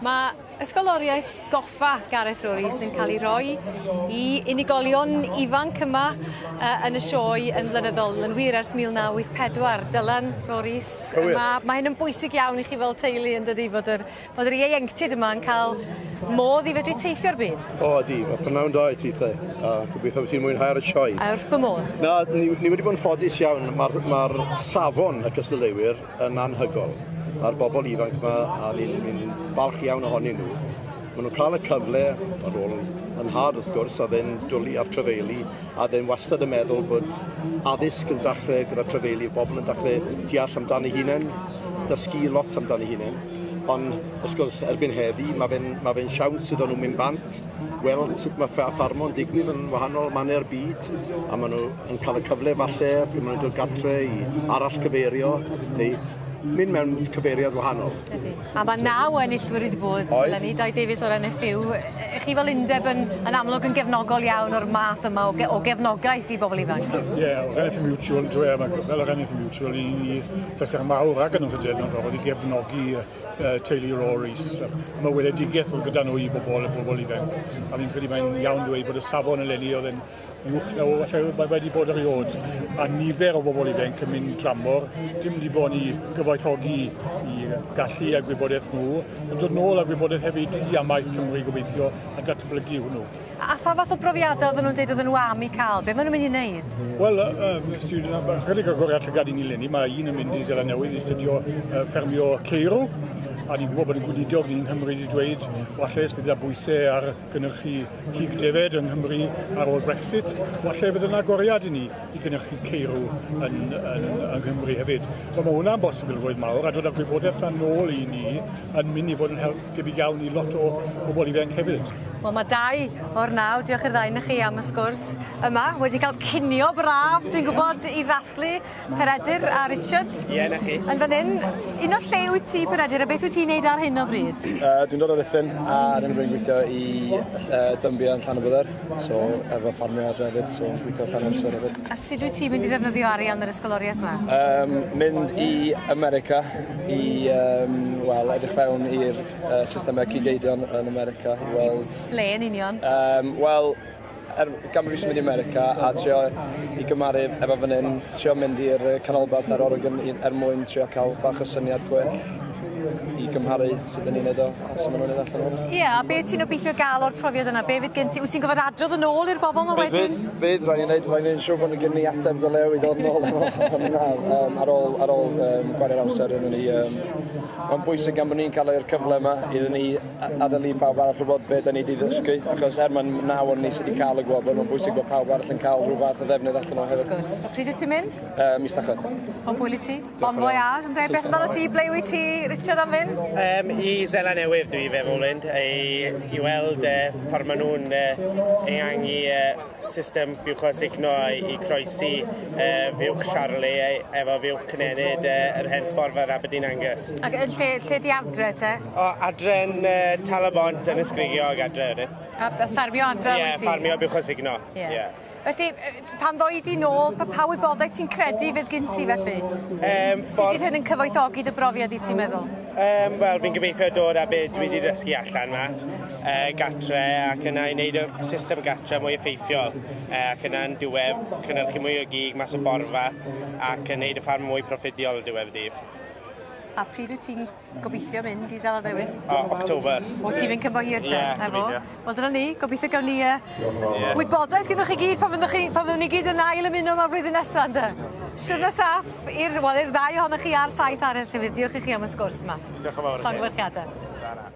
Mae ysgoloriaeth goffa Gareth Rory sy'n cael ei roi i unigolion ifanc yma yn y sioe yn flynyddol, yn wir ers 1984. Dylan Roris, mae hyn yn bwysig iawn i chi fel teulu yn dydi, fod yr, fod yr ieuenctid yma yn cael modd i fedru teithio'r byd. O, ydi, mae prynawn da i ti, te. A gobeithio bod ti'n mwynhau'r sioe. A wrth fy modd. Na, ni wedi bod yn ffodus iawn. Mae'r ma safon y cystadleuwyr yn anhygoel. Mae'r bobl ifanc yma, a ni'n ni falch iawn ohonyn nhw. Maen nhw'n cael y cyfle, ar ôl yn nhad wrth gwrs, a dde'n dwlu ar trafeili, a dde'n wastad yn meddwl bod addysg yn dechrau gyda trafeili, bobl yn dechrau deall amdano hunain, dysgu lot amdano hunain. Ond, wrth gwrs, erbyn heddi, mae fe'n ma fe siawns iddyn nhw'n mynd bant, weld sut mae ffarmo'n digwydd yn wahanol mannau'r byd, a maen nhw yn cael y cyfle falle, pryd maen nhw'n dod gatre i arall cyfeirio, neu mynd mewn cyfeiriad wahanol. Ydy. A mae 9 enillwyr wedi bod eleni, Dai Davies o'r NFU. Chi fel undeb yn amlwg yn gefnogol iawn o'r math yma o gefnogaeth i bobl ifanc. Ie, yeah, o'r NFU Mutual, dwi, fel yr NFU Mutual, i pleser mawr ac yn anrhydedd mewn ffordd i gefnogi teulu Rory. Mae weledigaeth gyda nhw i bobl, y bobl ifanc. A fi'n credu mae'n iawn dweud bod y safon eleni oedd yn uwch na falle mae wedi bod erioed. A nifer o bobl ifanc yn mynd dramor, dim di bod i gyfoethogi i gallu a gwybodaeth nhw, ond dod nôl â gwybodaeth hefyd i amaeth Cymru gobeithio a datblygu hwnnw. A pha fath o brofiadau oedden nhw'n dweud oedden nhw am i cael? Be maen nhw'n mynd i wneud? Wel, chydig o goriad llygad i ni leni, mae un yn mynd i Seland Newydd i astudio ffermio ceirw, a ni'n gwybod bod y gweinidog ni'n Nghymru wedi dweud falle os bydd yna bwysau ar gynhyrchu cig defaid yng Nghymru ar ôl Brexit, falle fydd yna agoriad i ni i gynhyrchu ceirw yn Nghymru hefyd. Wel, mae hwnna'n bosibilrwydd mawr a dod â gwybodaeth dan nôl i ni yn mynd i fod yn help debyg iawn i lot o bobl ifanc hefyd. Wel, mae 2 o'r 9, diolch i'r ddau na chi am y sgwrs yma. Wedi cael cinio braf, dwi'n gwybod, i ddathlu Peredur a Richard. Ie, na chi. Yn fan hyn, un o lle wyt ti, Peredur, a beth wyt ti'n neud ar hyn o bryd? Dwi'n dod o Ruthun a ar hyn o bryd yn gweithio i Dunbia yn Llanybydder, so efo ffarmio adre hefyd, so gweithio allan amser hefyd. A sut wyt ti'n mynd i ddefnyddio arian yr ysgoloriaeth yma? Mynd i America i wel, edrych fewn i'r systemau cig eidion yn America i weld... Ble yn union? Wel, gan bod fi eisiau mynd i America a trio i gymaru efo fan hyn, trio mynd i'r canolbarth ar Oregon er mwyn trio cael bach o syniad gwell i gymharu sut ydyn ni'n neud o a sut maen nhw'n neud allan o'n. Ie, a be ti'n obeithio gael o'r profiad yna? Be fydd gen ti? Wyt ti'n gorfod adrodd yn ôl i'r bobl yma wedyn? Fydd, rhaid i wneud, rhaid i wneud siŵr bod gen ni ateb go lew i ddod nôl efo. Ond na, ar ôl gwario'r amser yn ni, mae'n bwysig gan bod ni'n cael yr cyfle yma iddyn ni adael i pawb arall wybod beth da ni wedi ddysgu, achos er mae'n 9 o'n ni sydd wedi cael y gwobr, mae'n bwysig bod pawb arall yn cael rhyw fath o ddefnydd allan o hefyd. Wrth gwrs. A pryd wyt ti'n mynd? Mis Tachwedd. Pob hwyl i ti. Bon voyage, ynde? Beth amdano ti? Ble wyt ti, Richard, am fynd? I Seland Newydd dwi feddwl mynd, i weld ffordd maen nhw'n ehangu system buwch sugno i croesi fuwch Charolais efo fuwch cynhenid yr hen ffordd ar Aberdeen Angus. Ac yn lle di adre te? O, adre yn Talybont yn Ysgrugiog adre wedyn. A ffarmio adre Ie, wyt ti? Ffarmio buwch sugno. Ie. Ie. Felly, pan ddoi di nôl, pa wybodaeth ti'n credu fydd gen ti felly? Sut fydd hyn yn cyfoethogi dy brofiad i ti'n meddwl? Wel, fi'n gobeithio dod â beth dwi wedi dysgu allan yma, gatre, ac yna i wneud y system gatre mwy effeithiol, ac yna'n diwedd cynhyrchu mwy o gig mas o borfa, ac yn wneud y ffarm mwy proffidiol y diwedd y dydd. A pryd wyt ti'n gobeithio mynd i Seland Newydd? O, October. O, ti'n mynd cyn bo hir te? Ie, Na fo. Gobeithio. Wel, dyna ni. Gobeithio gawn ni wybodaeth gyda chi gyd pan fyddwn ni gyd yn ail ymuno yma flwyddyn nesaf, ynde? Siwrne saff i'r, wel, i'r ddau ohonoch chi a'r 7 arall hefyd. Diolch i chi am y sgwrs yma. Diolch yn fawr i chi. Llongyfarchiadau. Ta-ra.